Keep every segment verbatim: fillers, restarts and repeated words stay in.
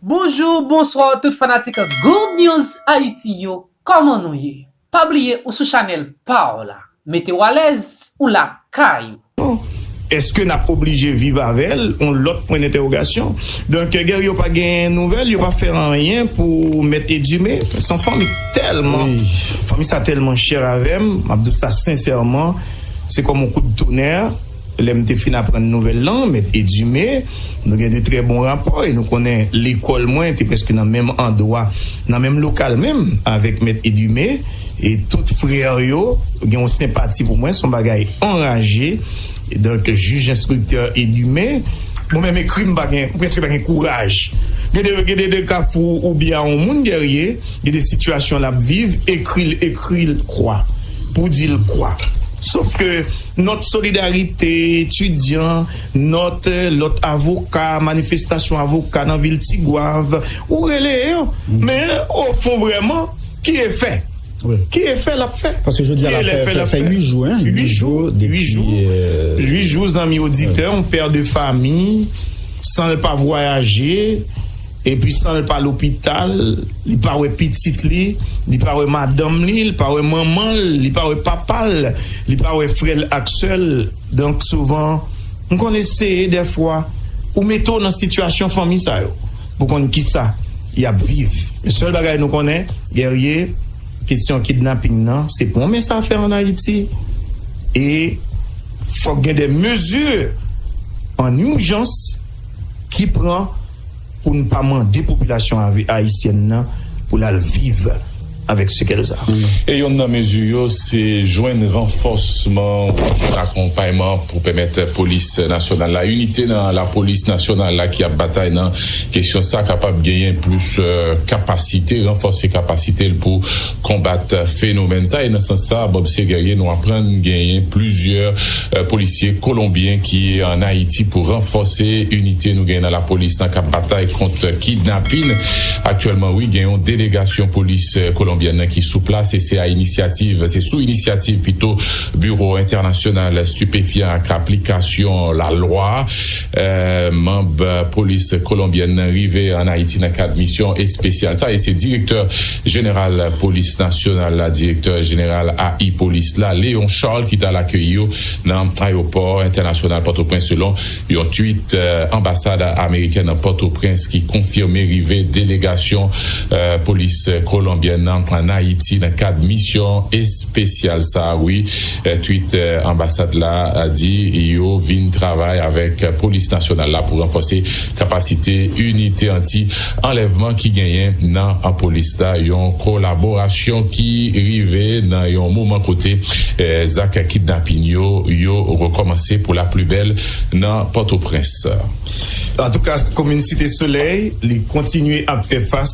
Bonjou, bonswa tout fanatik Good News Haiti yo, kòman nou ye? Pa bliye ou sou chanèl pa w la. Mete w alèz, ou lakay ou. Bon, èske n ap oblije viv avè l? On lòt pwen dentèwogasyon. Donk, Guerrier, yo pa gen nouvèl, yo pa fè anyen pou Mèt Edumé. Se yon fanmi tèlman, fanmi sa tèlman chè avè m, m ap di w sa sensèman, se kòm yon kout tonè. Lè m te fin aprann nouvèl lan, Mèt Edumé, nou gen de trè bon rapò e nou konnen lekòl mwen te prèske nan menm andwa, nan menm lokal menm avèk Mèt Edumé. E tout frè yo gen yon senpati pou mwen, se yon bagay anraje. E donk, jij enstriktè Edumé, mwen menm ekri m pa gen, m prèske pa gen kouraj. Gen de, gen de, de kafou ou byen a yon moun, Guerrier, gen de sitiyasyon l ap viv, ekri l, ekri l kwa? Pou di l kwa? Sof ke nòt solidarite etidyan, nòt, eh, lòt avoka, manifestasyon avoka nan vil Tigwav, ou rele yo. Men, o fon vrèman, ki efè? Ki efè l ap fè? Paske jodi a la fè, fè uit jou, en, uit jou depi, uit jou, zanmi oditè, yon pè de fanmi, san l pa vwayaje, epi san l pa lopital, li pa wè pitit li, li pa wè madanm li, li pa wè manman l, li pa wè papa l, li pa wè frè l ak sè l. Donk, souvan, m konn eseye dèfwa, ou mete w nan sitiyasyon fanmi sa yo, pou konn kisa y ap viv. Men sèl bagay nou konnen, Guerrier, kesyon kidnaping nan, se pwomès afè ann Ayiti, e fòk gen de mezi an ijans ki pran pou n pa mande popilasyon avi-, ayisyèn nan pou l al viv avèk sekèl sa. E youn nan mezi yo, se jwenn ranfòsman, jwenn akonpayman pou pèmèt polis nasyonal la, inite nan lapolis nasyonal la ki ap batay nan kesyon sa, kapab genyen plis, eh, kapasite, ranfòse kapasite l pou konbat fenomèn sa. E nan sans sa, Bob Guerrier, nou aprann genyen plizyè, eh, polisye kolonbyen ki ann Ayiti pou ranfòse inite nou genyen nan lapolis lan k ap batay kont kidnapin. Aktyèlman, wi, gen yon delegasyon polis, eh, kolonbyèn nan ki sou plas, e se a inisyativ, se sou inisyativ pito Biwo Entènasyonal Stipefyan ak Aplikasyon Lalwa, eh, manm polis kolonbyèn nan rive ann Ayiti nan kad misyon espesyal sa, e se direktè jeneral polis nasyonal la, direktè jeneral A I polis la, Léon Charles, ki t al akeyi yo nan ayewopò entènasyonal Pòtoprens, selon yon tweet, eh, anbasad amerikèn nan Pòtoprens ki konfime rive delegasyon, eh, polis kolonbyèn nan ann Ayiti nan kad misyon espesyal sa a, wi. Eh, tweet, eh, anbasad la, eh, di yo vin travay avèk polis nasyonal la pou ranfòse kapasite inite anti anlèvman ki genyen nan polis la, yon kolaborasyon ki rive nan yon moman kote, eh, zak kidnapin yo, yo rekòmanse pou la pli bèl nan Pòtoprens. Antouka, komin Site Solèy, li kontinye ap fè fas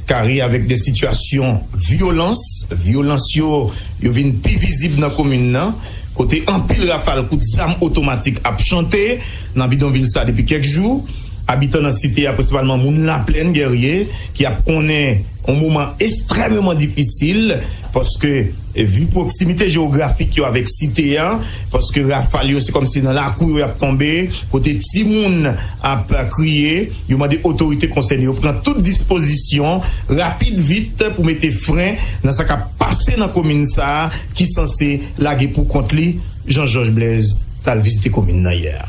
kare avèk de sitiyasyon vyolans. Vyolans yo, yo vin pi vizib nan komin nan, kote anpil rafal kout zam otomatik ap chante nan bidonvil sa depi kèk jou. Abitan nan site a, prensipalman moun Laplèn, Guerrier, ki ap konnen yon moman ekstrèmeman difisil, paske, eh, vi pwoksimite jewografik yo avèk site a, paske rafal yo se kòmsi nan lakou yo y ap tonbe, kote timoun ap kriye, yo mande otorite konsène yo pran tout dispozisyon rapid vit pou mete fren nan sa k ap pase nan komin sa a ki sanse lage pou kont li. Jean Georges Blaise t al vizite komin nan yè a.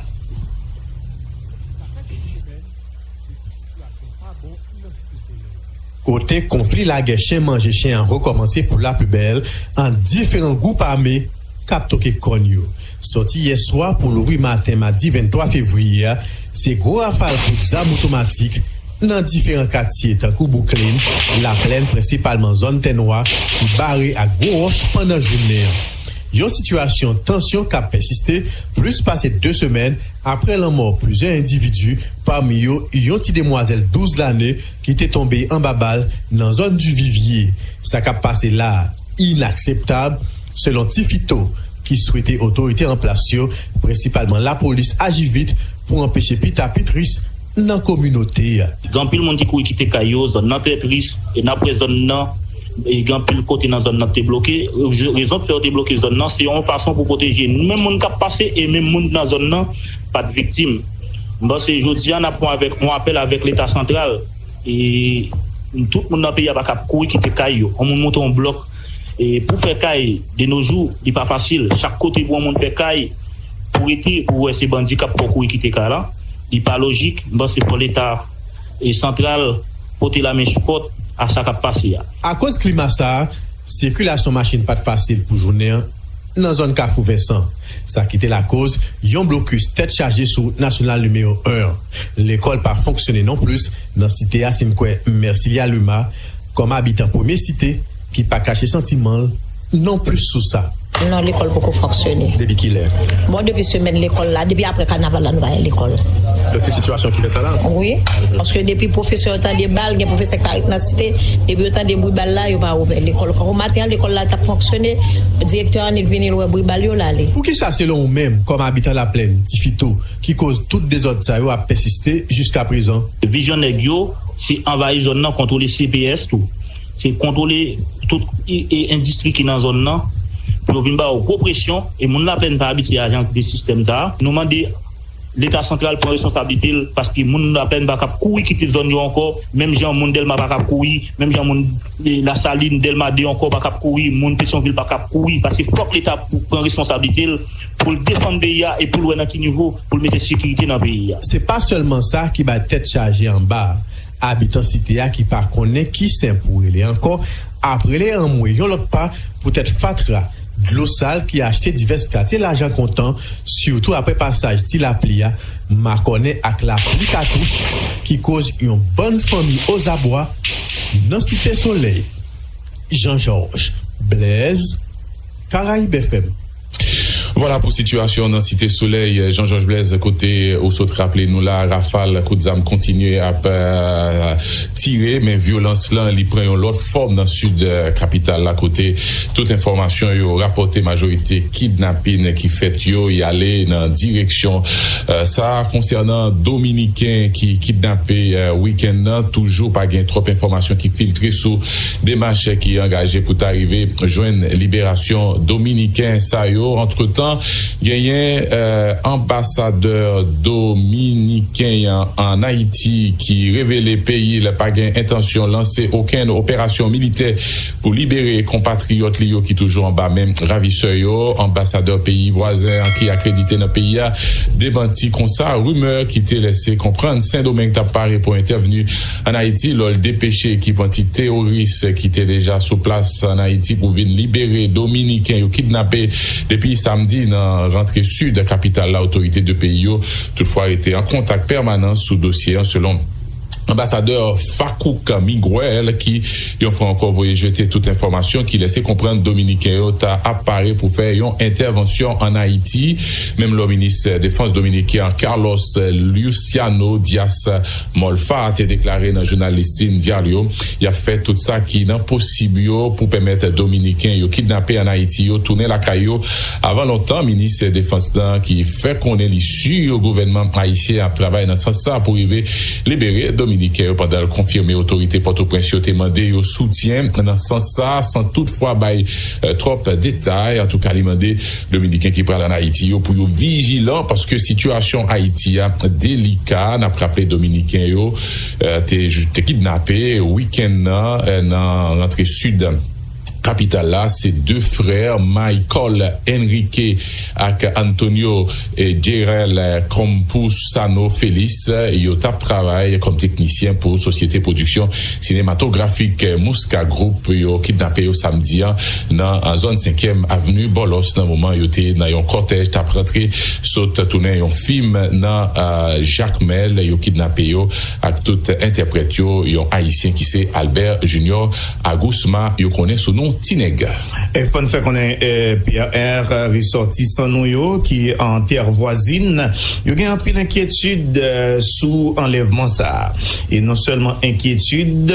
Kote konfli lagè chen manje chen an rekòmanse pou la pli bèl ant diferan gwoup ame k ap toke kòn yo. Sòti yè swa pou louvri maten madi venntwa fevriye a, se gwo rafal kout zam otomatik nan diferan katye tankou Bouklin, Laplèn, prensipalman zòn Tè Nwa ki bare ak gwo wòch pandan jounen an. Yon sitiyasyon tansyon k ap pèsiste plis pase de semèn apre lanmò plizyè endividi, pami yo yon ti demwazèl douz lane ki te tonbe anba bal nan zòn di Vivye. Sa k ap pase la a inakseptab, selon Ti Fito, ki swete otorite an plas yo, prensipalman lapolis, aji vit pou anpeche pita pi tris nan kominote a. Gen anpil moun ki kouri kite kay yo, zòn nan trè tris, e n ap wè zòn nan, e gen anpil kote nan zòn nan ki te bloke. Rezon k fè yo te bloke zòn nan, se yon fason pou pwoteje menm moun k ap pase e menm moun nan zòn nan pa t viktim. M panse jodi a n ap fè yon avèk, yon apèl avèk Leta santral E tout moun nan peyi a pa kab kouri kite kay yo. Yon moun monte yon blòk, e pou fè kay, de nos jours, li pa fasil. Chak kote pou yon moun fè kay, pou rete, pou wè se bandi k ap fè w kouri kite kay la, li pa lojik. M panse fò Leta e santral pote lamen fòt a sa k ap pase a. Akoz klima sa a, sikilasyon machin pa t fasil pou jounen an nan zòn Kafou Vensan. Sa ki te lakoz yon blokis tèt chaje sou wout nasyonal nimewo en an. Lekòl pa fonksyone non plis nan site a, si n kwè Mercilia Luma, kòm abitan Premye Site, ki pa kache santiman l non plis sou sa. Non, lekòl poko fonksyone. Depi kilè? Bon, depi semèn lekòl la, depi apre kanaval la, nou pa gen lekòl. Donk, se sitiyasyon ki fè sa la? Wi, paske depi pwofesè yo tande bal, gen pwofesè ki pa ret nan site, depi yo tande bri bal la, yo pa ouvè lekòl. Kankou maten an, lekòl la t ap fonksyone, direktè an, li vini, l wè bri bal yo, l ale. Poukisa, selon ou menm, kòm abitan Laplèn, Tifito, ki koz tout dezòd sa yo ap pèsiste jiskaprezan? Vizyon nèg yo, se anvayi zòn nan, kontwole C P S tou. Se kontwole tout e, e, endistri ki nan zòn nan, pou yo vin ba yo gwo presyon, e moun Laplèn pa abitye ajan de sistèm sa a. Nou mande Leta santral pran responsablite l, paske moun Laplèn pa kab kouri kite zòn yo ankò, menm jan moun Dèlma pa kab kouri, menm jan moun, e, Lasalin, Dèlma de ankò pa kab kouri, moun Petyonvil pa kab kouri, paske fòk Leta pou pran responsablite l, pou l defann peyi a e pou l wè nan ki nivo pou l mete sekirite nan peyi a. Se pa sèlman sa ki bay tèt chaje anba a. Abitan site a ki pa konnen ki sen pou rele ankò, ap rele anmwe yon lòt pa poutèt fatra, dlo sal ki achte divès katye lajan kontan, sitou apre pasaj ti lapli a, makònen ak lapli katouch ki koz yon bann fanmi ozabwa nan Site Solèy. Jean Georges Blaise, Caraïbes F M. Vwala pou sitiyasyon nan Site Solèy, Jean Georges Blaise, kote ou sot raple nou la, rafal kout zam kontinye ap, euh, tire, men vyolans lan, li pran yon lòt fòm nan sid, euh, kapital la, kote tout enfòmasyon yo rapòte majorite kidnapin ki fèt yo, y ale nan direksyon, euh, sa. Konsènan Dominiken ki kidnape, euh, wikenn nan, toujou pa gen twòp enfòmasyon ki filtre sou demach ki angaje pou ta rive jwenn liberasyon Dominiken sa yo. Antretan, genyen, euh, anbasadè dominiken an ann Ayiti ki revele peyi l pa gen entansyon lanse okenn operasyon militè pou libere konpatriyòt li yo ki toujou anba men ravisè yo. Anbasadè peyi vwazen an ki akredite nan peyi a demanti konsa rimè ki te lese konprann Sendomeng t ap pare pou entèvni ann Ayiti lò l depeche ekip antiteworis ki te deja sou plas ann Ayiti pou vin libere Dominiken yo kidnape depi samdi nan rantre sid kapital la. Otorite de peyi yo toutfwa rete an kontak pèmanan sou dosye an, selon anbasadè Fakouk Miguel, ki yon fwa ankò voye jete tout enfòmasyon ki lese konprann Dominiken yo ta ap pare pou fè yon entèvansyon ann Ayiti. Menm lò minis defans dominiken an, Carlos Luciano Diaz Molfa, te deklare nan jounal Listin Diario, y ap fè tout sa ki nan posib yo pou pèmèt Dominiken yo kidnape ann Ayiti yo tounen lakay yo avan lontan. Minis defans lan ki fè konnen li si gouvènman ayisyen ap travay nan sans sa pou rive libere Dominiken yo, pandan l konfime otorite Pòtoprens yo te mande yo soutyen nan sans sa, san toutfwa bay, eh, twòp detay. Antouka, li mande Dominiken ki pral ann Ayiti yo pou yo vijilan, paske sitiyasyon Ayiti a delika. N ap raple Dominiken yo, eh, te, te kidnape wikenn nan, eh, nan rantre sid kapital la. Se de frè Michael Enrique ak Antonio, eh, Jerel Campuzano Félix, eh, yo t ap travay kòm teknisyen pou sosyete pwodiksyon sinematografik, eh, Musca Group. Yo kidnape yo samdi an nan, eh, zòn senkyèm avni Bòlòs, nan moman yo te nan yon kòtèj t ap rantre sot tounen yon fim nan, eh, Jakmèl. Yo kidnape yo ak tout entèprèt yo, yon Ayisyen ki se Albert Junior Agusma, yo konnen sou non Ti Nèg. E fò n fè konnen, eh, P R, resòtisan nou yo ki an tè vwazin, yo gen anpil enkyetid, eh, sou anlèvman sa a. E non sèlman enkyetid,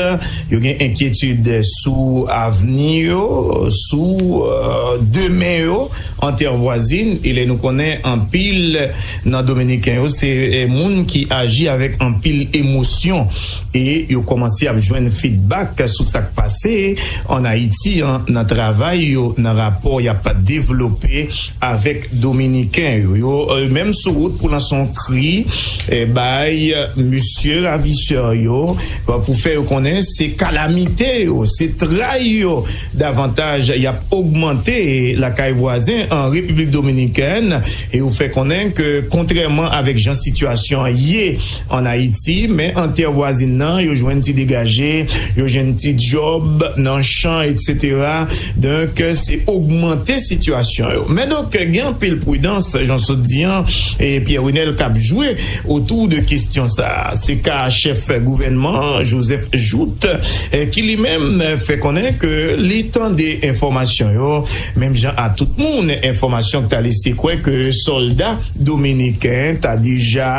yo gen enkyetid sou avni yo, sou, eh, demen yo an tè vwazin. E lè nou konnen anpil nan Dominiken yo, se, eh, moun ki aji avèk anpil emosyon. E yo kòmanse ap jwenn fidbak sou sa k pase ann Ayiti, nan travay yo nan rapò y ap devlope avèk Dominiken yo. Yo, eh, menm sou wout pou lanse yon kri, eh, bay mesye ravisè yo, pou fè yo konnen se kalamite yo, se tray yo davantaj y ap ogmante lakay vwazen an Repiblik Dominikèn, e yo fè konnen ke kontrèman avèk jan sitiyasyon an ye an Ayiti, men an tè vwazin nan, yo jwenn ti degaje, yo jwenn ti djòb nan chan, etsetera. Donk, se ogmante sitiyasyon yo. Men donk, gen anpil pridans, jan sot di an, e Pierre Winel k ap jwe otou de kesyon sa a. Se ka chèf gouvènman, Joseph Jouthe, eh, ki li menm, eh, fè konnen ke li tande enfòmasyon yo, menm jan a tout moun, enfòmasyon k ta lese kwè ke sòlda dominiken ta deja,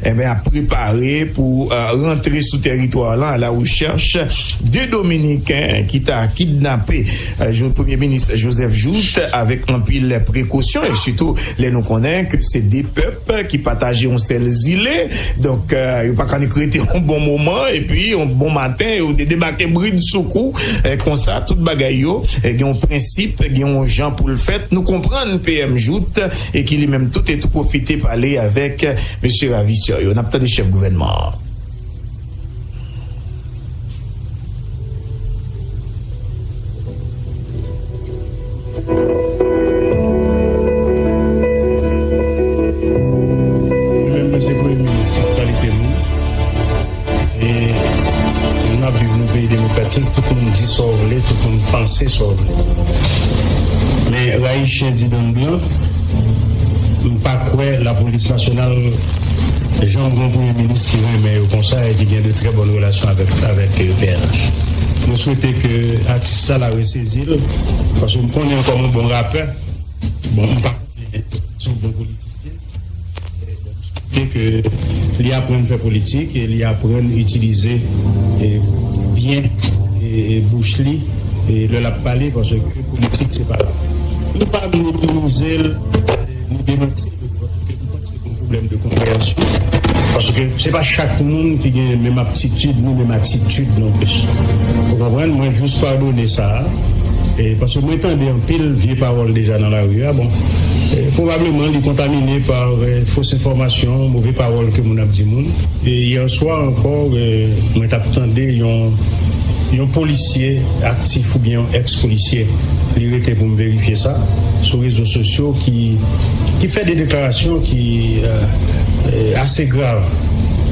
enben, ap prepare pou, eh, rantre sou tèritwa lan a la rechèch de Dominiken ki ta kidnape, eh, Jo-, Premye Minis Joseph Jouthe avèk anpil prekosyon, e sitou lè nou konnen ke se de pèp ki pataje yon sèl zile. Donk, eh, yo pa ka nik rete yon bon moman, epi yon bon maten, yo de-, debake bridsoukou, eh, konsa, tout bagay yo, eh, gen yon prensip, gen yon jan pou l fèt. Nou konprann P M Jouthe, e ki li menm tout e tou pwofite pale avèk mesye ravisè yo. N ap tande chèf gouvènman an. Mwen menm, mwen se premye minis tout kalite moun. E n ap viv nan peyi demokratik, tout moun di sa w vle, tout moun panse sa w vle. Men rayi chen di dan blan, m pa kwè lapolis nasyonal janm gen yon premye minis ki renmen yo konsa e ki gen de trè bòn relasyon avèk, avèk, eh, P N H. Mwen swete ke atis sa la resezi l, paske m konnen l kòm yon bon rapè. Bon, m pa konnen si l se yon bon politisyen. Te ke li aprann fè politik e li aprann itilize, e, byen, e, e, bouch li, e, lè l ap pale, paske politik se pa, nou pa minimize l, nou demanti l, paske nou panse se yon pwoblèm de konpreyansyon, paske se pa chak moun ki gen menm aptitid ni menm atitid non plis. Ou konprann? Mwen jis padone sa a. E, paske mwen tande anpil vye pawòl deja nan lari a. Bon, e, pwobableman li kontamine pa, e, fos enfòmasyon, move pawòl ke moun ap di moun. E yè swa ankò, e, mwen t ap tande yon, yon polisye aktif oubyen yon èks polisye, li rete pou m verifye sa, sou rezo sosyo ki, ki fè de deklarasyon ki, e, e, ase grav,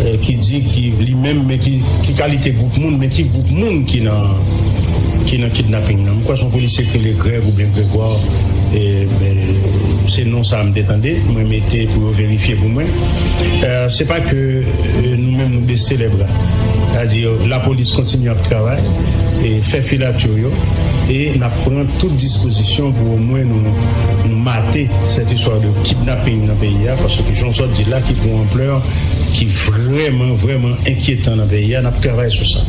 e, ki di ki li menm, men ki, ki kalite gwoup moun, men ki gwoup moun ki nan, ki nan kidnaping nan. M kwè se yon polisye ki rele Greg oubyen Gregoire, e, men, se non sa a m te tande, mwen mete pou yo verifye pou mwen. E, se pa ke, e, nou menm nou bese lè bra. Sètadi, lapolis kontinye ap travay, e fè filatyo yo, e n ap pran tout dispozisyon pou omwen nou, nou mate sèt istwa de kidnaping nan peyi a, paske jan w sot di la, ki pran anplè, ki vrèman, vrèman enkyetan nan peyi a, n ap travay sou sa.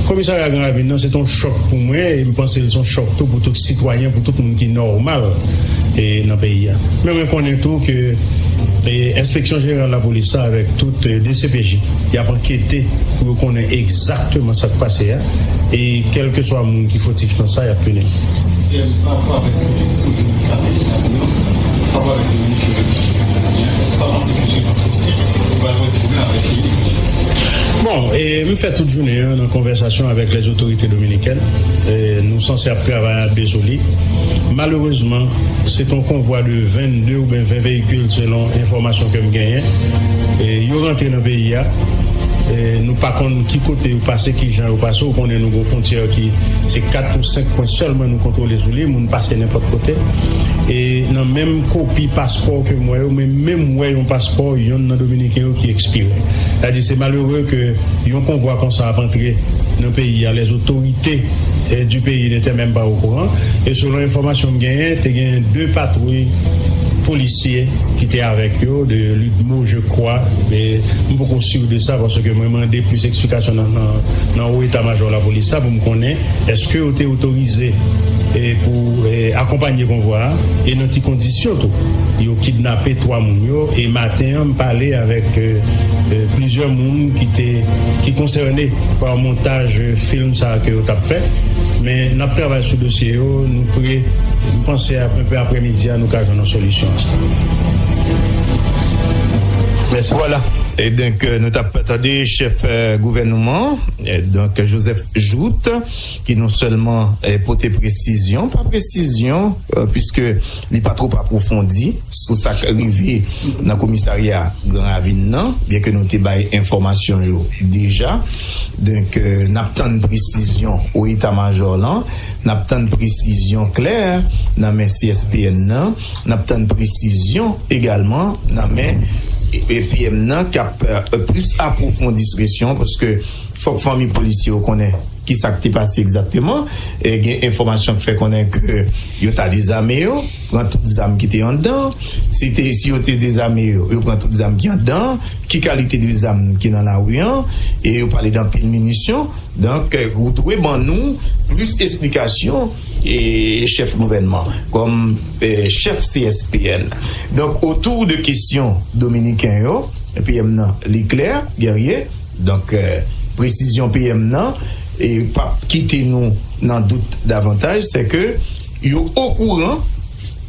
Komisarya Gran Ravin nan, se t yon chòk pou mwen, e m panse l se yon chòk tou pou tout sitwayen, pou tout moun ki nòmal, e, nan peyi a. Men mwen konnen tou ke, e, Enspeksyon Jeneral Lapolis la avèk tout, e, D C P J, y ap ankete pou yo konnen egzakteman sa k pase a, e kèlkeswa moun ki fotif nan sa, y ap pini. Bon, e, m fè tout jounen an nan konvèsasyon avèk lèzotorite dominikèn. E, nou sanse ap travay a de sou li. Malerezman, se t yon konvwa de vennde oubyen ven veyikil, selon enfòmasyon ke m genyen. E, yo rantre nan peyi a. E, nou pa konn ki kote yo pase, ki jan yo pase. Ou konnen nou gen yon fwontyè ki se kat ou senk pwen sèlman nou kontwole sou li. Moun pase nenpòt kote. E nan menm kopi paspò ke m wè yo, men menm wè yon paspò yonn nan Dominiken yo ki ekspire. Sètadi, se malere ke yon konvwa konsa ap antre nan peyi a, lèzotorite, eh, du pays n'étaient même pas au courant. E selon enfòmasyon m genyen, te gen de patwouy polisye ki te avèk yo, de Ludmo, je crois, men m poko si de sa, paske mwen mande plis eksplikasyon nan, nan, nan wo eta majò lapolis la pou m konnen èske yo te otorize, eh, pou, eh, akonpanye konvwa a, e nan ki kondisyon tou. Yo kidnape twa moun yo, e maten an, m pale avèk, eh, eh, plizyè moun ki te, ki konsène pa montaj, eh, fim sa a ke yo t ap fè. Men n ap travay sou dosye yo, nou pre, m panse ap, enpe aprèmidi a, nou ka jwenn yon solisyon ansanm. Mèsi. Vwala. E donk, euh, nou t ap tande chèf, euh, gouvènman, euh, donk, Joseph Jouthe, ki non sèlman, euh, pote presizyon, pa presizyon, euh, piske li pa twòp apwofondi sou sa k rive nan komisarya Gran Ravin nan, byenke nou te bay enfòmasyon yo deja. Donk, euh, n ap tann presizyon o eta majò lan, n ap tann presizyon klè nan men C S P N nan, n ap tann presizyon egalman nan men, e, e, P M nan k ap, euh, plis apwofondi sou kesyon, paske fòk fanmi polisye yo konnen ki sa k te pase egzakteman. E gen enfòmasyon k fè konnen ke yo ta dezame yo, pran tout zam ki te anndan. Si te, si yo te dezame yo, yo pran tout zam ki anndan, ki kalite de zam ki nan lari an, e yo pale de anpil minisyon. Donk, ou dwe ban nou plis esplikasyon, e chèf gouvènman, kòm, e, chèf C S P N. Donk, otou de kesyon dominiken yo, P M nan, li klè, Guerrier. Donk, euh, presizyon P M nan, e p ap kite nou nan dout davantaj, se ke yo okouran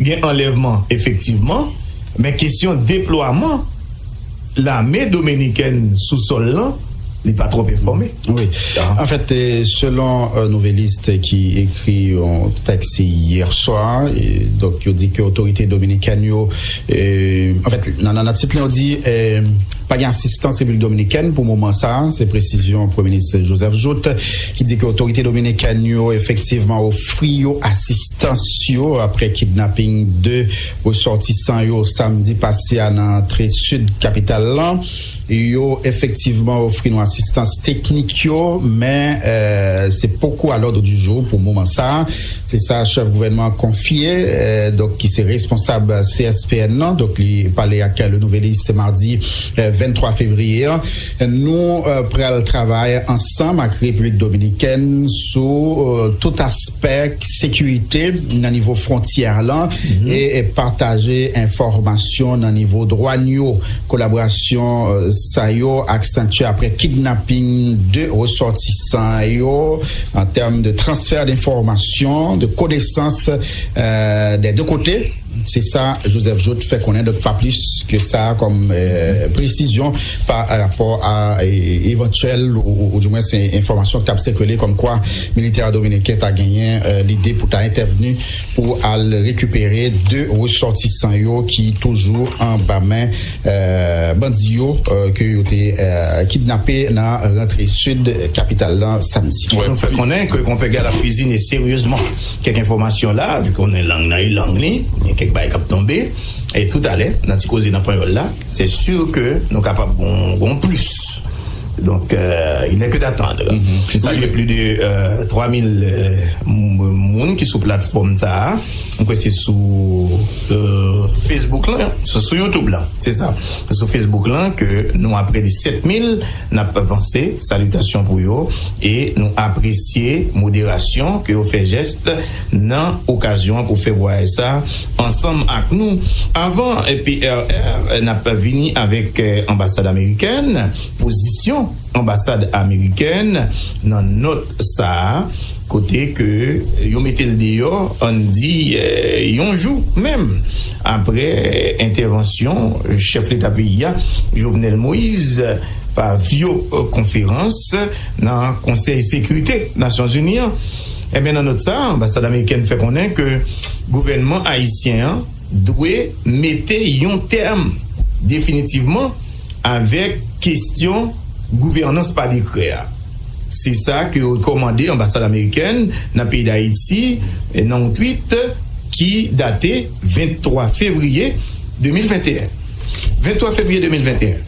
gen anlèvman efektivman, men kesyon deplwaman lame dominikèn sou sòl lan, li pa twòp enfòme. Wi. Anfèt, eh, selon, eh, Nouvelliste ki ekri yon tèks yè swa, eh, donk, yo di ke otorite dominikèn yo, eh, anfèt, nan, nan, nan tit la, yo di, eh, pa gen asistans Repiblik Dominikèn pou moman sa a. Se presizyon Premye Minis Joseph Jouthe, ki di ke otorite dominikèn yo efektivman ofri yo asistans yo apre kidnaping de resòtisan yo samdi pase a nan antre sid kapital lan. Yo efektivman ofri nou asistans teknik yo, men, eh, se poko a l'ordre du jour pou moman sa a. Se sa chèf gouvènman an konfye, eh, donk, ki se responsab C S P N nan. Donk, li pale ak Le Nouvelliste mardi, eh, venntwa fevriye a. Nou, eh, pral travay ansanm ak Repiblik Dominikèn sou, eh, tout aspè sekirite nan nivo fwontyè lan e, e pataje enfòmasyon nan nivo dwàn yo. Kolaborasyon, eh, sa yo aksantye apre kidnaping de resòtisan yo an tèm de transfè denfòmasyon, de konesans, eh, dè de kote. Se sa Joseph Jouthe fè konnen, donk pa plis ke sa kòm, eh, presizyon pa rapò a, eh, evantyèl ou, ou, ou dimwen se enfòmasyon k ap sikile kòmkwa militè dominiken ta genyen, eh, lide pou ta entèvni pou al rekipere de resòtisan yo ki toujou anba men, eh, bandi yo, eh, ke yo te, eh, kidnape nan rantre sid kapital lan samdi. Fò nou fè konnen ke Konpè Guy ap kwizine seryezman kèk enfòmasyon la, vi konnen lang nan e lang li, gen kèk bagay k ap tonbe. E toutalè, nan ti koze nan panyòl la, se si ke nou kapab gon, gon plis. Donk, euh, il n'est que d'attendre. M salye plis de, euh, twa mil, euh, m-, moun ki sou platfòm sa a. M kwè se sou, euh, Facebook lan, se sou YouTube lan, se sa. Se sou Facebook lan ke nou ap prè de sèt mil, n ap vanse, salitasyon pou yo, e nou apresye moderasyon ke yo fè jès nan okazyon an pou fè vwayaj sa ansanm ak nou. Avan, eh, P R R, eh, n ap vini avèk, eh, anbasad amerikèn, pozisyon anbasad amerikèn nan nòt sa a, kote ke yo mete l deyò, ann di, eh, yon jou menm apre entèvansyon chèf leta peyi a, Jovenel Moïse, pa vyo, eh, konferans nan Konsèy Sekirite Nasyonzini an. Ebyen, nan nòt sa a, anbasad amerikèn fè konnen ke gouvènman ayisyen an dwe mete yon tèm definitivman avèk kesyon gouvènans pa dekrè a. Se sa ke rekòmande anbasad amerikèn nan peyi Dayiti, eh, nan yon tweet ki date venntwa fevriye de mil venteyen. Venntwa fevriye de mil venteyen.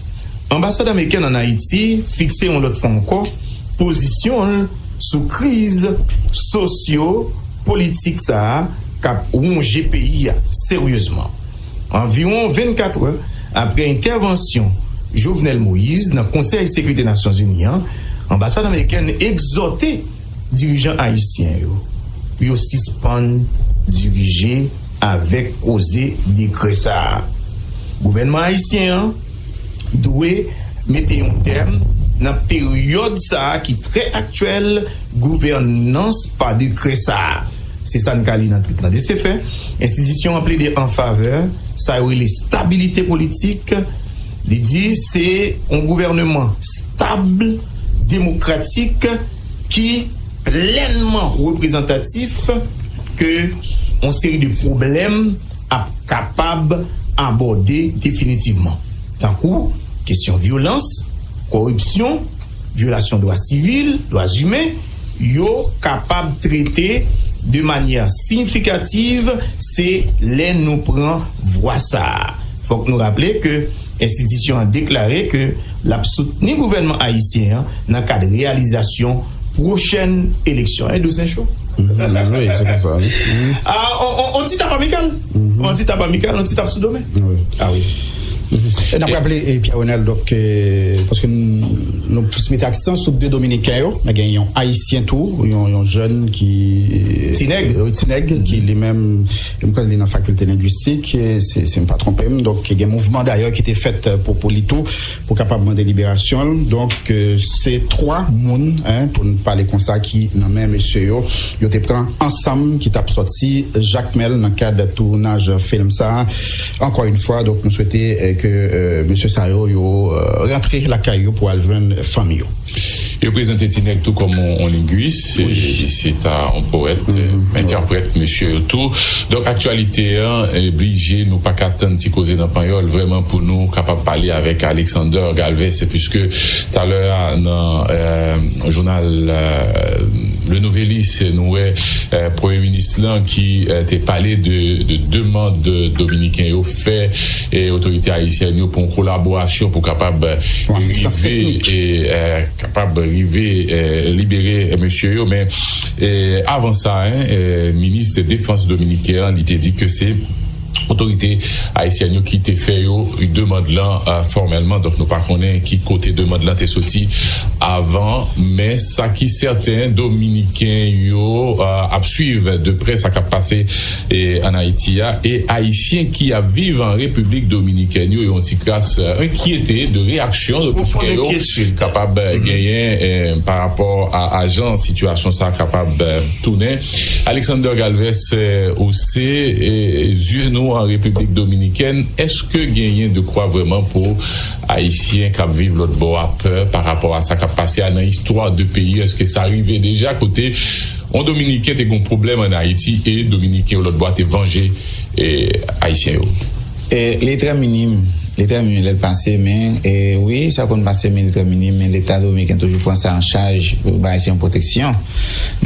Anbasad amerikèn ann Ayiti fikse yon lòt fwa ankò pozisyon l sou kriz sosyo-politik sa a k ap wonje peyi a seryezman. Anviwon vennkat è apre entèvansyon Jovenel Moïse nan Konsèy Sekirite Nasyonzini an, anbasad amerikèn egzòte dirijan ayisyen yo pou yo sispann dirije avèk koze dekrè sa a. Gouvènman ayisyen an dwe mete yon tèm nan peryòd sa a ki trè aktyèl gouvènans pa dekrè sa a. Se sa n ka li nan twit lan. De se fè, enstitisyon an plede an favè sa yo rele stabilite politik. Li di se yon gouvèneman stab, demokratik, ki plènman reprezantatif ke yon seri de pwoblèm ap kapab abòde definitivman, tankou kesyon vyolans, kòripsyon, vyolasyon dwa sivil, dwa imen, yo kapab trete de manyè siyifikativ, se lè nou pran vwa sa a. Fòk nou raple ke enstitisyon an deklare ke l ap soutni gouvènman ayisyen an nan kad reyalizasyon pwochèn eleksyon. Hein, Dosen Cho? Mhm, wi, se konsa, wi. Mhm. Ah, on, on, on ti tap amikal. Mhm. On ti tap amikal, on ti tap sou do men. Wi. Ah wi. E n ap raple, e, Pierre Renel, donk, e, paske n, nou plis mete aksan sou de Dominiken yo, men gen yon Ayisyen tou, yon, yon jèn ki, Ti Nèg. E, Ti Nèg, ki li menm, m kwè li nan fakilte lengwistik, e, se, si m pa twonpe m, donk, gen mouvman dayè ki te fèt, e, pou, pou li tou, pou kapab mande liberasyon l. Donk, e, se twa moun, en, pou n pale konsa, ki nan men mesye yo. Yo te pran ansanm ki t ap sòti Jakmèl nan kad tounaj fim sa a. Ankò yon fwa, donk, nou swete, e, ke, e, mesye sa yo, yo, e, rantre lakay yo pou al jwenn fanmi yo. Yo prezante Ti Nèg tou kòm yon, yon lengwis, e, se ta yon powèt, entèprèt, mesye yo tou. Donk, aktyalite an, e, blije, nou pa ka tann ti koze nan panyòl, vrèman, pou nou kapab pale avèk Alexander Galvez, piske talè a, nan, e, jounal, e, Le Nouvelliste, nou wè, e, premye minis lan ki, e, te pale de, de demann dominiken yo fè, e, otorite ayisyèn yo pou yon kolaborasyon pou kapab, e, rive, e, e, kapab rive, e, libere mesye yo. Men, e, avan sa, en, e, minis defans dominiken an, li te di ke se otorite ayisyèn yo ki te fè yo demann lan, e, fòmèlman. Donk, nou pa konnen ki kote demann lan te soti avan, men sa ki sèten, dominiken yo, e, ap swiv de prè sa k ap pase, e, ann Ayiti a, e ayisyen ki ap viv an Repiblik Dominikèn yo, yo yon ti kras, e, enkyete de reyaksyon dominiken yo kapab, e, genyen, e, pa rapò a, a jan sitiyasyon sa kapab, e, tounen. Alexander Galvez, e, ou se, e, zye nou an Repiblik Dominikèn. Èske genyen de kwa vrèman pou Ayisyen k ap viv lòt bò a pè pa rapò a sa k ap pase a nan istwa de peyi? Èske sa rive deja kote yon Dominiken te gen yon pwoblèm ann Ayiti e Dominiken yo lòt bò a te vanje, e, Ayisyen yo? E, li trè minim. Li trè minim lè l pase, men, e, wi, sa konn pase, men li trè minim, men Leta dominiken toujou pran sa an chaj pou bay Ayisyen yon pwoteksyon.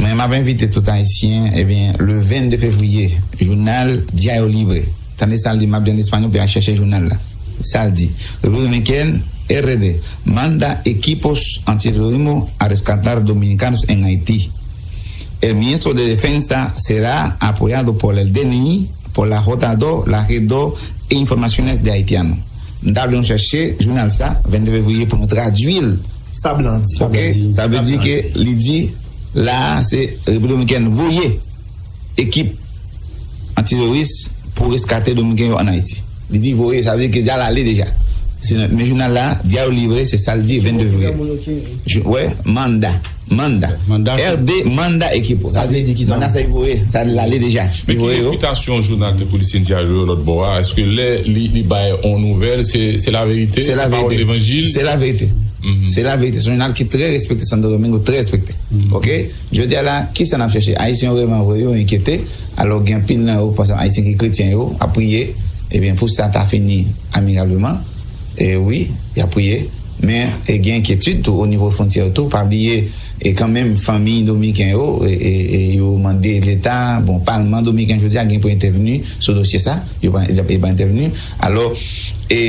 Men m ap envite tout Ayisyen, ebyen, le vennde fevriye, jounal Diario Libre. Tande sa l di, m ap di an espanyòl, pou y al chèche jounal la. Sa l di, República Dominicana, R D, manda equipos antiterrorismo a rescatar dominicanos en Haití. El ministro de Defensa será apoyado por el D N I, por la J dos, la G dos e Informaciones de Haitiano. M ta vle nou chèche jounal sa, vennde fevriye, pou nou tradui l. Sa blan di. Ok? Sa vle di ke li di, la a, se Repiblik Dominikèn voye ekip antiteroris pou reskate Dominiken yo ann Ayiti. Li di voye, sa vle di ke deja l ale deja. Se nan, men jounal la, Diario Libre, se sa l di, vennde fevriye. Jou-, wè, manda, manda. Manda. R D manda equipo. Sa vle di ki sa? Manda sa, li voye, sa l ale deja. Li voye yo. Men ki repitasyon jounal tankou Listín Diario lòt bò a? Èske lè li, li bay on nouvèl, se, se laverite? Se pawòl levanjil? Se laverite. Se laverite. Se yon jounal ki trè respekte, Santo Domingo trè respekte. Ok? Jodi a la, kisa n ap chèche? Ayisyen yo vrèman vre, yo enkyete. Alò, gen anpil nan yo, pa egzanp, Ayisyen ki kretyen yo, ap priye, ebyen, pou sa ta fini amikableman. E wi, y ap priye. Men, e gen enkyetid tou, o nivo fwontyè yo tou. Pa bliye, e kanmenm, fanmi dominiken yo, e, e, e yo mande Leta, bon, palman dominiken, jodi a, gen pou entèvni sou dosye sa. Yo pa, yo pa entèvni. Alò, e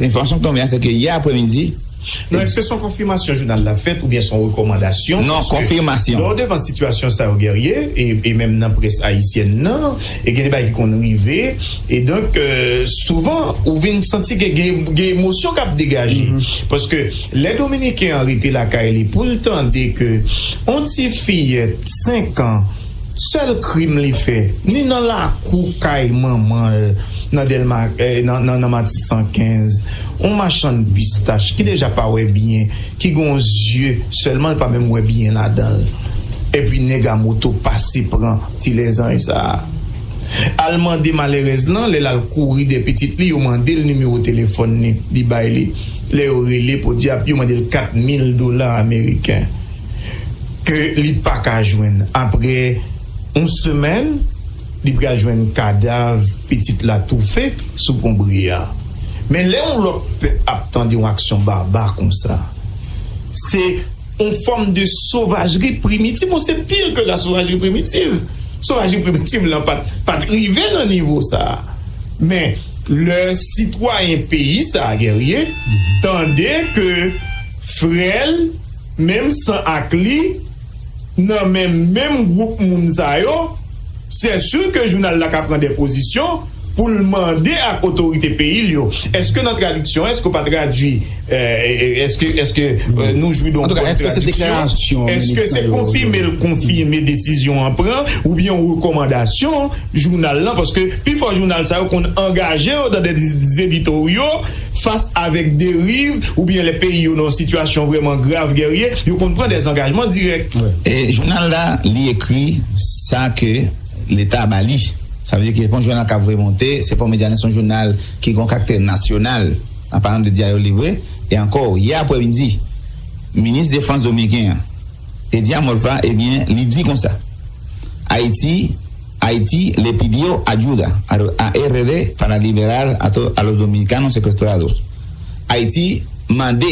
enfòmasyon k tonbe a, se ke yè aprèmidi, Non, èske se yon konfimasyon jounal la fèt oubyen se yon rekòmandasyon? Non, konfimasyon. Lè w devan sitiyasyon sa yo, Guerrier, e, e menm nan près ayisyèn nan, e gen de bagay ki konn rive, e donk, euh, souvan, ou vin santi ke gen, gen emosyon k ap degaje. Paske lè Dominiken an rete lakay li pou l tande ke yon ti fiyèt senk an, sèl krim li fè, ni nan lakou kay manman l, nan Dèlma, eh, nan, nan, nan Matisan kenz, yon machann pistach ki deja pa wè byen, ki gen yon zye sèlman, l pa menm wè byen ladan l. Epi nèg a moto pase pran ti lèzanj sa a. Al mande malerèz lan, lè l al kouri dèyè pitit li, yo mande l nimewo telefòn li, li bay li. Lè yo rele, podyab, yo mande l kat mil dola ameriken ke li pa ka jwenn. Apre yon semèn, li pral jwenn kadav pitit la toufe sou pon Bri a. Men lè yon lòt pèp ap tande yon aksyon baba konsa, se yon fòm de sovajri primitiv. Bon, c'est pire que la sauvagerie primitive. Sovajri primitiv lan pa t, pa t rive nan nivo sa a. Men, lè sitwayen peyi sa a, Guerrier, tande ke frè l, menm san ak li, nan men menm gwoup moun sa yo, c'est sûr que jounal la ka pran de pozisyon pou l mande ak otorite peyi l yo. Èske nan tradiksyon, èske w pa tradui, eh, èske, èske, eh, nou jwi de yon bòn tradiksyon? Èske se konfime l konfime desizyon an pran, oubyen yon rekòmandasyon jounal lan? Paske pifò jounal sa yo konn angaje yo nan de editoryo fas avèk deriv, oubyen lè peyi yo nan yon sitiyasyon vrèman grav, Guerrier, yo konn pran de zangajman dirèk. E jounal la, li ekri sa ke Leta ba li. Sa vle di ke se pa yon jounal k ap voye monte, se pa yon medya, se yon jounal ki gen yon karaktè nasyonal, an palan de Diario Libre. E ankò, yè aprèmidi, minis defans dominiken an, Eddie Amolfa, ebyen, li di konsa, Haití, Haití le pidió ayuda a, a R D para liberar a, to- a los dominicanos secuestrados. Ayiti mande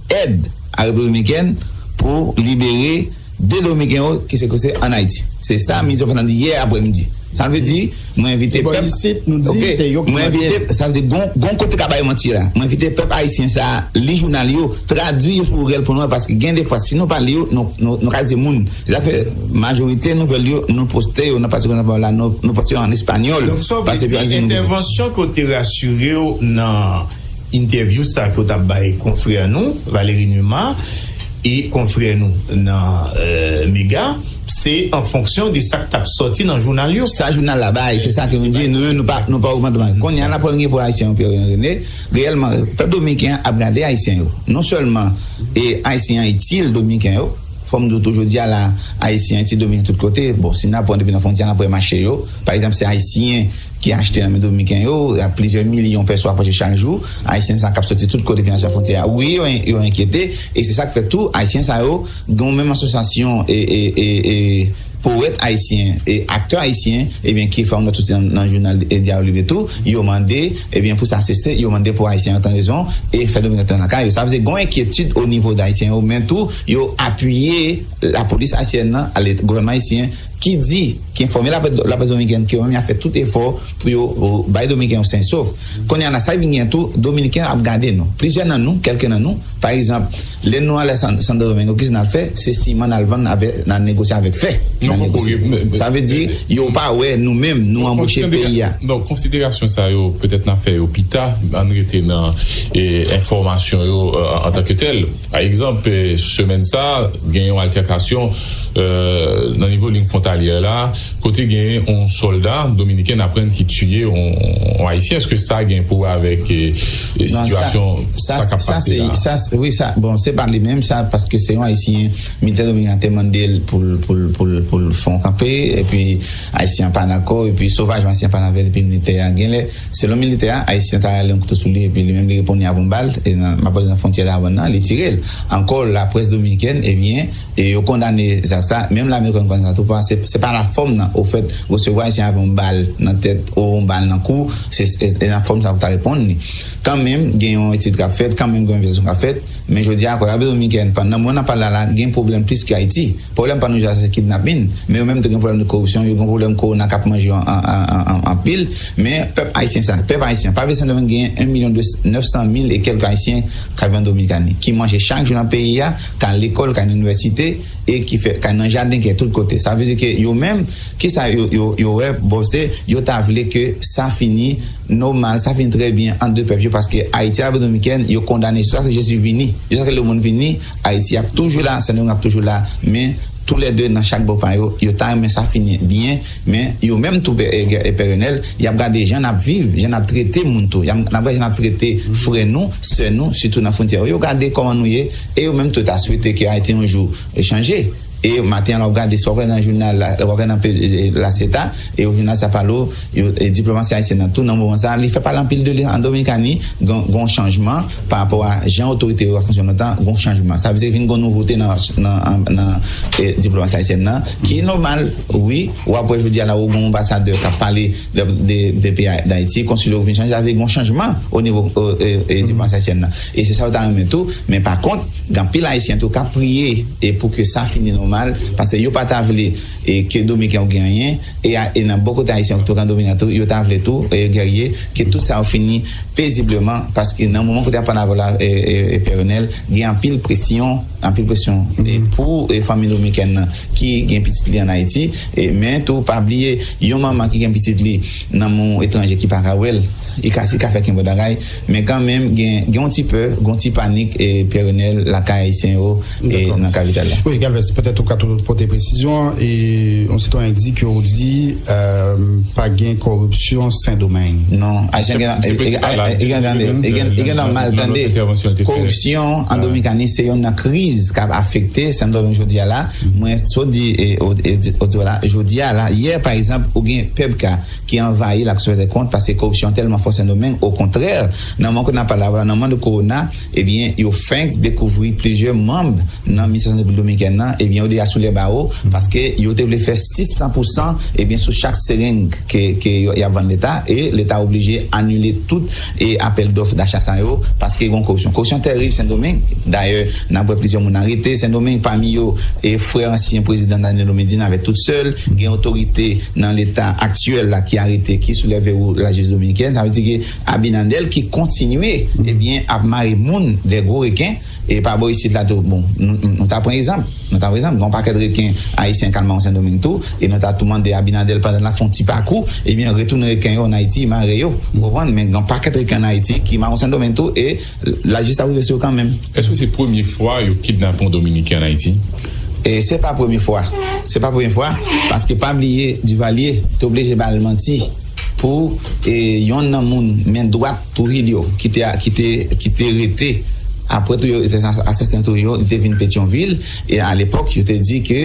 èd a Repiblik Dominikèn pou libere de Domiken yo ki sekestre ann Ayiti. Se sa minis Fernandes di yè aprèmidi. Sa vle di, mwen envite pèp. Mwen envite, sa vle di, gon, gon kote ka bay manti la. Mwen envite pèp ayisyen sa a, li jounal yo, tradui yo sou Google pou nou, paske gen de fwa, si nou pa li yo, nou, nou, nou ka di se moun. Se sa k fè majorite nouvèl yo, nou poste yo nan pati konsa la, nou, nou poste yo an espanyòl. Donk, sa vle di entèvansyon ke w te rasire w nan entèvyou sa ke w t ap bay konfrè nou, Valéry Numa, e konfrè nou nan, euh, Mega, se an fonksyon de sa k t ap sòti nan jounal yo. Sa jounal la bay, se sa ke nou di, nou menm nou pa, nou pa ogmante bagay. Kounye a, n ap pran gen pou Ayisyen yo, Pierre René, reyèlman, pèp dominiken an ap gade Ayisyen yo. Non sèlman e Ayisyen an itil Dominiken yo, fò m di w tou, jodi a la, Ayisyen an itil Dominiken tout kote. Bon, si n ap pran depi nan fwontyè, n ap wè mache yo. Pa egzanp, se Ayisyen ki achte nan men Dominiken yo, y a plizyè milyon pèso ap achte chak jou. Ayisyen sa k ap soti tout kote vin achte nan fwontyè a. Wi, yo, yo enkyete, e se sa k fè tou, Ayisyen sa yo, gen yon menm asosyasyon e, e, e, e powèt ayisyen e aktè ayisyen, ebyen, ki fè yon nòt soti nan, nan jounal Diario Libre tou, yo mande, ebyen, pou sa sese, yo mande pou Ayisyen yo tan rezon e fè Dominiken tounen lakay yo. Sa vle di, gen yon enkyetid o nivo de Ayisyen yo, men tou, yo apiye lapolis ayisyèn nan, ale, gouvènman ayisyen, ki di, ki enfòme laprès, laprès dominikèn ke yo menm y ap fè tout efò pou yo, euh, bay Dominiken yo sen e sof. Kounye a la, sa vin gen tou, Dominiken ap gade nou. Plizyè nan nou, kèlke nan nou, pa egzanp, lè nou ale San, Santo Domingo, kisa n al fè? Se siman n al vann avè, n al negosye avèk fè. N al negosye. Sa vle di, yo pa wè nou menm, nou anboche peyi a. Donk, konsiderasyon sa yo, petèt n a fè yo pita, ann rete nan, e, enfòmasyon yo, euh, antanke tèl. Pa egzanp, eh, semèn sa a, gen yon altèkasyon, eh, nan nivo liy fwontalyè la, kote gen yon sòlda dominiken n aprann ki tiye yon, yon Ayisyen. Èske sa gen pou wè avèk, eh, eh, sitiyasyon sa k ap pase la? Sa, wi, sa, bon, se pa li menm sa, paske se yon Ayisyen, militè dominiken an te mande l pou l, pou l, pou l, pou l fè yon kanpe, epi Ayisyen an pa dakò, epi sovajman Ayisyen an pale avè l, epi militè a genlè, selon militè a, Ayisyen ta rale yon kouto sou li, epi li menm li reponn li avè yon bal, e nan, m ap pale nan fwontyè Dawonn nan, li tire l. Ankò, laprès dominikèn, ebyen, e yo kondane zak sa, menm lame kondane sa tou, paske se, se pa la fòm nan, ofèt, resevwa Ayisyen avè yon bal nan tèt, ou yon bal nan kou, se, se, se nan fòm sa pou ta reponn li. Kanmenm, gen yon etid k ap fèt, kanmenm, gen yon envestigasyon k ap fèt, men jodi a, Kolonbi Dominikèn, pandan mwen nan pale la, la, gen pwoblèm plis ke Ayiti. Pwoblèm pa nou jodi a se kidnapin, men yo menm tou gen pwoblèm de koripsyon, yo gen pwoblèm kowona k ap manje yo an, an, an, an, anpil. Men pèp ayisyen sa, pèp ayisyen, pa bliye Sendomeng gen yon milyon nèf san mil e kèlke ayisyen k ap viv an Dominikani, ki manje chak jou nan peyi a, k al lekòl, k al inivèsite, e ki fè, k al nan jaden, ki tout kote. Sa vle di ke yo menm, kisa yo, yo, yo wè, bon, se, yo ta vle ke sa fini nòmal, sa fini trè byen ant de pèp yo, paske Ayiti ak Repiblik Dominikèn, yo kondane jiskaske Jezi vini, jiskaske lemonn vini, Ayiti ap toujou la, Sendomeng ap toujou la, men toulède nan chak bò pa yo, yo ta renmen sa fini byen, men yo menm tou, Pè Renèl, y ap gade jan n ap viv, jan n ap trete moun tou, y ap, n ap gade jan n ap trete frè nou, sè nou, sitou nan fwontyè yo. Yo gade kòman nou ye, e yo menm tou ta swete ke Ayiti yon jou chanje. E maten an, lè w gade, swa w gade nan jounal la, w ap gade nan pe- e, La Seta, e o jounal Sapalo, yo, e, diplomasi ayisyèn nan tou, nan moman sa, li fè pale anpil de li an Dominikani, gon, gon chanjman pa rapò a jan otorite yo ap fonksyone lontan, gon chanjman. Sa vle di vin gon nouvote nan, nan, nan, e, diplomasi ayisyèn nan, ki nòmal, wi, w ap wè jodi a la, ou gon anbasadè k ap pale de, de, de peyi Dayiti, konsil yo vin chanje, sa vle di gon chanjman o nivo, e, e, diplomasi ayisyèn nan. E se sa yo ta renmen tou, men pa kont, gen anpil Ayisyen tou k ap priye e pou ke sa fini nòmal, paske yo pa ta vle e ke Dominiken yo gen anyen, e, a- e nan bò kote Ayisyen yo tou, kan Dominiken tou, yo ta vle tou, e, Guerrier, ke tout sa yo fini pezibleman, paske nan moman kote ap pale avè w la, e, e, e Pè Renèl, gen anpil presyon, anpil presyon e pou e fanmi dominikèn nan ki gen pitit li ann Ayiti, e, men tou pa bliye, yon manman ki gen pitit li nan men yon etranje ki pa ka wè l, li ka, li ka fè kenbe bagay, men kanmenm, gen, gen yon ti pè, gen yon ti panik, e, Pè Renèl, lakay Ayisyen yo, e, nan kapital la. Wi, Galvez, petèt ou ka tou pote presizyon an, e yon sitwayen di ke w di, e, pa gen koripsyon Sendomeng. Non, Ayisyen gen, e, e, e, e gen, e gen, e gen nòmal tande. Koripsyon an Dominikani se youn nan kriz k ap afekte Sendomeng jodi a la. Mwen sot di, e, o- e, o- o- la, jodi a la, yè, pa egzanp, ou gen P E B K ki anvayi la Cour des comptes, paske koripsyon tèlman fò Sendomeng. Okontrè, nan moman kote n ap pale la, nan moman de kowona, ebyen, yo fenk dekouvri plizyè manm nan Ministè Sante Repiblik Dominikèn nan, ebyen, yo deja sou lè bawo, paske yo te vle fè sis san pou san, ebyen, sou chak sereng ke, ke yo, y ap vann Leta, e Leta oblije anile tout e apèl dòf dacha sa yo, paske gen koripsyon. Koripsyon tèrib Sendomeng. Dayè, n ap wè plizyè moun arete Sendomeng, pami yo, e frè ansyen prezidan Danilo Medina avèk tout sè l, gen otorite nan Leta aktyèl la ki arete, ki sou lè verou lajistis dominikèn. Sa vle di ke Abinader ki kontinye, ebyen, ap mare moun, de gwo reken, e pa bò isit la tou, bon, nou, nou, nou ta pran egzanp. Nou ta pran egzanp, gen yon pakèt reken ayisyen k al mare Sendomeng tou, e nou ta tou mande Abinader pandan l ap fè yon ti pakou, ebyen, retounen reken yo ann Ayiti, mare yo. Ou konprann? Men gen yon pakèt reken ann Ayiti ki mare Sendomeng tou, e lajistis ap rive sou yo kanmenm. Èske se premye fwa yo kidnape yon Dominiken ann Ayiti? E se pa premye fwa. Se pa premye fwa, paske pa bliye, Duvalier te oblije ba l manti pou, e, yonn nan moun men dwat Trujillo ki te, ki te, ki te rete apre Trujillo, te asasen Trujillo, li te vin Petyonvil, e alepòk, yo te di ke,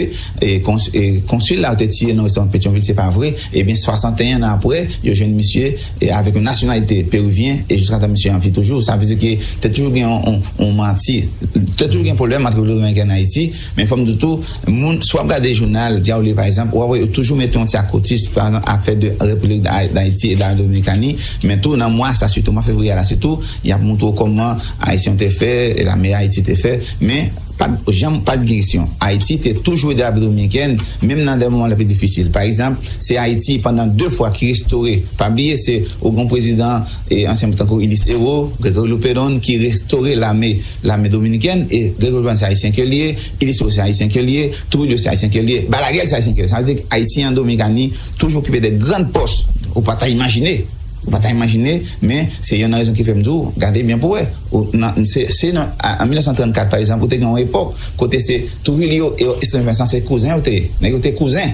e, kons- e, konsil la yo te tiye nan restoran Petyonvil, se pa vre. Ebyen, swasanteyen an apre, yo jwenn misye, e, avèk yon nasyonalite perivyen, e jiskaprezan misye an vi toujou. Sa vle di ke te toujou gen yon, yon, yon manti, te toujou gen pwoblèm ant Repiblik Dominikèn e Ayiti, men fò m di tou, moun, si w ap gade jounal Diario, pa egzanp, w ap wè yo toujou mete yon ti akotis, pa egzanp, afè de Repiblik Dayiti e Dayiti Dominikani, men tou nan mwa sa, sitou mwa fevriye la, sitou, y ap montre w kòman Ayisyen te fè, e lame Ayiti te fè, men pa t janm pa t gen kesyon. Ayiti te toujou ede Repiblik Dominikèn, menm nan de moman le pi difisil. Pa egzanp, se Ayiti pandan de fwa ki restore. Pa bliye, se ou gen prezidan e ansyen tankou Ulysse Hérault, Gregory Loupedon ki restore lame, lame dominikèn, e Gregory Loupedon se ayisyen ke l ye, Ulysse Hérault se ayisyen ke l ye, Trujillo se ayisyen ke l ye, Balaguer se ayisyen ke l ye. Sa vle di ayisyen an Dominikani toujou okipe de grann pòs ou pa ta imajine. Ou pa ta imajine, men se youn nan rezon ki fè m di w, gade byen pou wè. Ou, nan, se, se nan, a- an mil nèf san trannkat, pa egzanp, ou te gen yon epòk kote se Trujillo e Esteban Vincent se kouzen yo te ye. Nèg yo te kouzen.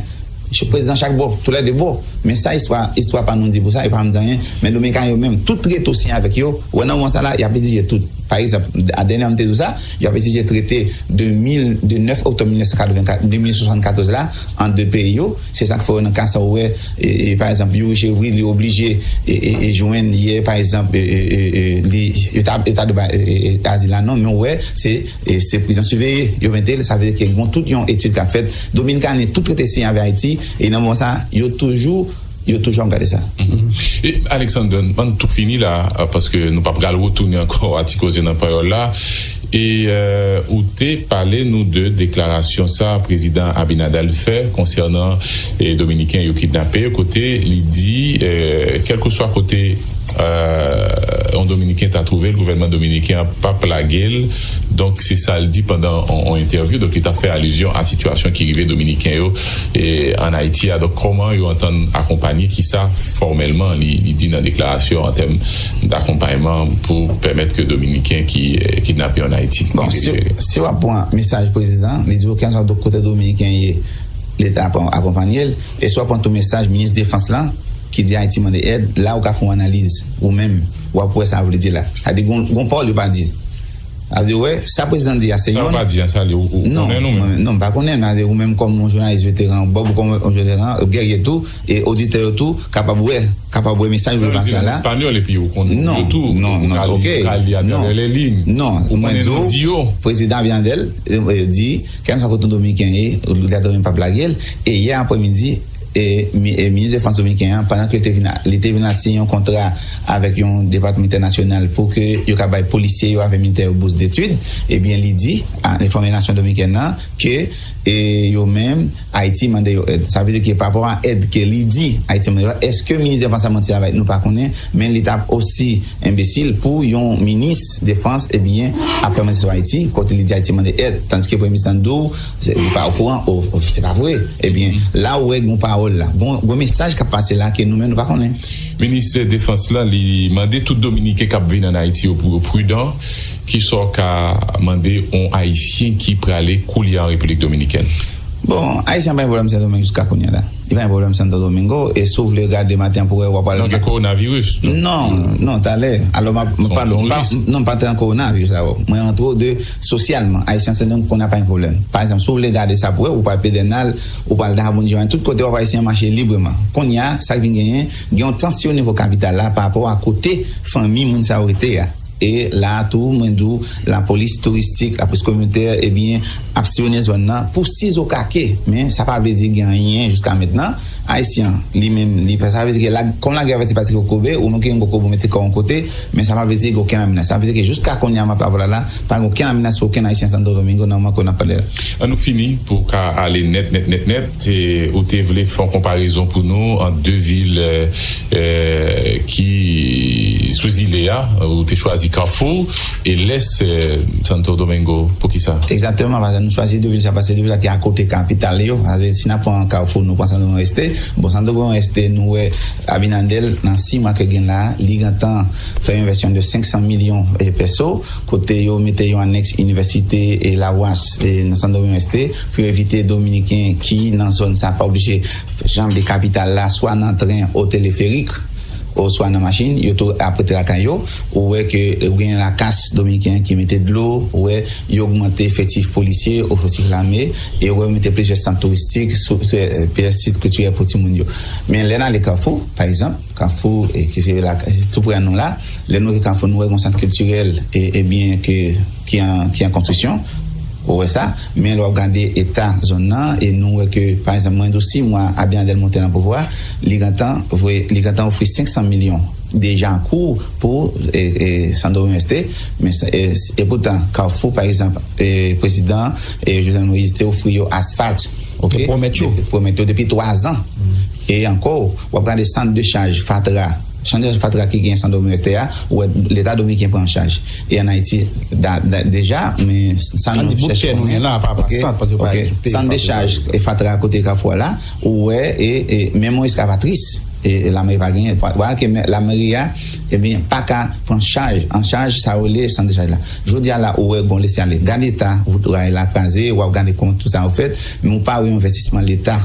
Se prezidan chak bò, toulède bò. Men sa istwa, istwa pa nou di pou sa, e pa m di anyen. Men Dominiken yo menm, tout trete w siyen avèk yo, ou wè nan moman sa la, y ap etidye tout. Pa egzanp, a dènyèman m te di w sa, y ap etidye trete de mil, de nèf oktòb mil nèf san katrevenkat, de mil swasannkatòz la, ant de peyi yo. Se sa k fè w nan ka sa w wè, e, e, pa egzanp, Youri Chevry, li oblije, e, e, e jwenn yè, pa egzanp, e, e, e, e, li, yo ta, yo ta dwe ba, e, e, azil la, non, men w wè, se, e, se prizon siveye yo mete l, sa vle di ke gon tout yon etid k ap fèt. Dominikani tout trete siyen avè Ayiti, e nan moman sa, yo toujou, yo toujou ap gade sa. Mhm. E Alexander, ann tou fini la, paske nou pa pral retounen ankò a ti koze nan pawòl la. E, euh, ou te pale nou de deklarasyon sa prezidan Abinader fè konsènan, e, Dominiken yo kidnape, kote li di, euh, kèlkeswa kote yon Dominiken ta twouve l, gouvènman dominiken an p ap lage l. Donk, se sa l di pandan yon entèvyou. Donk, li t ap fè alizyon a sitiyasyon ki rive Dominiken yo ann Ayiti a. Donk, kòman yo antann akonpanye, kisa fòmèlman li di nan deklarasyon an tèm dakonpayman pou pèmèt ke Dominiken ki kidnape ann Ayiti. Bon, si w ap pran mesaj prezidan, li di w kèlkeswa kote Dominiken ye, Leta ap akonpanye l. E si w ap pran tou mesaj minis defans lan, ki di Ayiti mande èd, la ou ka fè yon analiz ou menm, w ap wè sa vle di la. Sa di gon pawòl yo pa di. Sa vle di, wè, sa prezidan di a, se yon. Sa ou pa di a, sa li, ou konnen nou menm? Non, m pa konnen, men ou menm kòm yon jounalis veteran, Bob ou kòm yon veteran, gèrye tou, e oditè yo tou, kapab wè, kapab wè mesaj ou vle pase a la. Non, li di nan espanyòl, epi ou konnen yo tou, non, non, ok. Ou ka li atravè lèliy. Non, ou konnen nou di yo. Prezidan Abinader di, kèlkeswa kote yon Dominiken ye, Leta Dominiken p ap lage l. E yè aprèmidi, e, mi, e, minis defans dominiken an, pandan ke li te vin, li te vin al siyen yon kontra avèk yon depatman entènasyonal pou ke yo ka bay polisye yo avèk militè yo bous detid, ebyen, li di, a, enfòme nasyon dominikèn nan ke, e, yo menm, Ayiti mande yo èd. Sa vle di ke pa rapò a èd ke li di Ayiti mande yo, èske minis defans la manti avèk nou, pa konnen, men li t ap osi enbesil pou yon minis defans, ebyen, ap fè manti sou Ayiti, kote li di Ayiti mande èd, tandiske premye minis lan di w, se, li pa okouran, o, o, se pa vre. Ebyen, la ou wè gon pawòl la, gon, gon mesaj k ap pase la ke nou menm nou pa konnen. Minis defans lan, li mande tout Dominiken k ap vin ann Ayiti yo pou yo pridan. Kisa w ka mande yon Ayisyen ki prale koulye a an Repiblik Dominikèn? Bon, Ayisyen pa gen pwoblèm Sendomeng jiska kounye a la. Li pa gen pwoblèm Santo Domingo, e si w vle gade maten an pou wè w ap al. Non, gen kowonaviris. Non, non, talè. Alò, m ap, m ap pale, m pa, non, m pa t nan kowonaviris avè w. Mwen antre w de sosyalman. Ayisyen Sendomeng kounye a pa gen pwoblèm. Pa egzanp, si w vle gade sa pou wè, ou pral Pedènal, ou pral Dabondjè, tout kote w ap Ayisyen mache libreman. Kounye a, sa k vin genyen, gen yon tansyon nivo kapital la pa rapò a kote fanmi moun sa yo rete a. E la a tou, mwen di w, lapolis touristik, lapolis kominotè, ebyen, ap siyonnen zòn nan pou sizokake. Men sa pa vle di gen anyen jiska mentnan. Ayisyen an, li menm, li pa, sa vle di ke la, kòm lagè avèti pati kokobe, ou menm ki gen kokobe, ou mete kò w yon kote, men sa pa vle di gen okenn lamenas. Sa vle di ke jiska kounye a, m ap pale la, pa gen okenn lamenas pou okenn Ayisyen Santo Domingo nan moman ke n ap pale la. Ann nou fini pou w ka ale nèt, nèt, nèt, nèt. E, ou te vle fè yon konparezon pou nou ant de vil, e, e, ki sou zile a, ou te chwazi Kafou e lès, e, Santo Domingo. Poukisa? Egzakteman, paske nou chwazi de vil sa, paske de vil sa ki akote kapital yo. Paske si n ap pran Kafou, nou pran Santo Domingo Este. Bon, Santo Domingo Este, nou wè Abinader, nan sis mwa ke gen la, li gentan fè yon envèstisman de senk san milyon, e, peso, kote yo mete yon anèks inivèsite, e, Lawas, e, nan Santo Domingo Este, pou evite Dominiken ki nan zòn sa pa oblije janbe kapital la, swa nan tren o teleferik, oswa nan machin, yo tou ap rete lakay yo. Ou wè ke ou gen lakas dominiken ki mete dlo, ou wè yo ogmante efektif polisye, efektif lame, e ou wè yo mete plizyè sant touristik, sou, sou, e, plizyè sit kiltirèl pou timoun yo. Men lè n ale Kafou, pa egzanp, Kafou, e, ki se la, tou pre a nou la, lè nou rive Kafou, nou wè gon sant kiltirèl, e, ebyen, ke, ki an, ki an konstriksyon. Ou wè sa, men lè w ap gade eta zòn nan, e nou wè ke, pa egzanp, mwen di w, sis mwa Abinader monte nan pouvwa, li gentan voye, li gentan ofri senk san milyon deja an kou pou, e, e, Santo Domingo Este, men, e, e poutan, Kafou, pa egzanp, e, prezidan, e, Jovenel Moïse te ofri yo asfalt, ok? Te pwomèt yo. Te pwomèt yo depi twa zan. E ankò, w ap gade sant de chaj fatra, sant de chaj fatra ki gen Santo Domingo Este a, ou wè Leta dominiken pran an chaj. E ann Ayiti, da, da, deja, men sa nou chèche konnen. Sa di bout tè nou gen la, pa, pa sant, paske yo pa ekipe, sant de chaj e fatra kote Kafou a la, ou wè, e, e menm yon eskavatris, e, e lameri pa genyen. Vwa-, vwala ke mè-, lameri a, ebyen, pa ka pran chaj, an chaj, sa yo rele sant de chaj la. Jodi a la, ou wè gon lese ale. Gade eta, wout ray la kraze, w ap gade kòman tout sa yo fèt, men ou pa wè yon envèstisman Leta.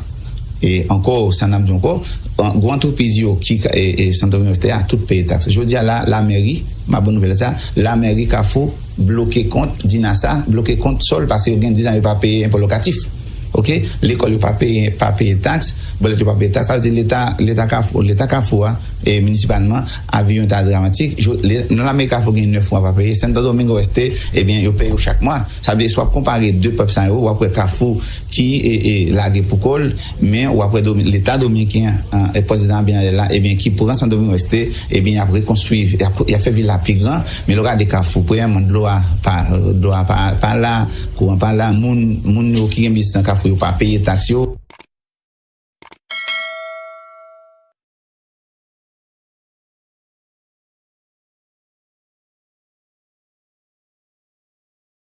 E ankò, sa n ap di ankò, an, gwo antrepriz yo ki ka, e, e, Santo Domingo Este a, tout peye taks. Jodi a la, lameri, m ap ban nouvèl sa, lameri Kafou bloke kont Dinasa, bloke kont Sòl, paske yo gen diz an yo pa peye enpo lokatif. Ok? Lekòl yo pa peye, pa peye taks, bòlèt yo pa peye taks. Sa vle di Leta, Leta Kafou, Leta Kafou a, e minisipalman, avi yo ta dramatik. Nan lameri Kafou gen nèf mwa pa peye. Santo Domingo Este, ebyen, yo peye yo chak mwa. Sa vle di, si w ap konpare de pèp sa yo, w ap wè Kafou ki, e, e, lage pou kò l, men w ap wè Domi-, Leta dominiken an, e, prezidan Abinader la, ebyen, ki pran Santo Domingo Este, ebyen, y ap rekonstwi, y ap, y ap fè vil la pi gran, men lè w gade Kafou, premyèman, dlo a pa, dlo a pa, pa la, kouran pa la, moun, moun yo ki gen biznis nan Kafou yo pa peye taks yo.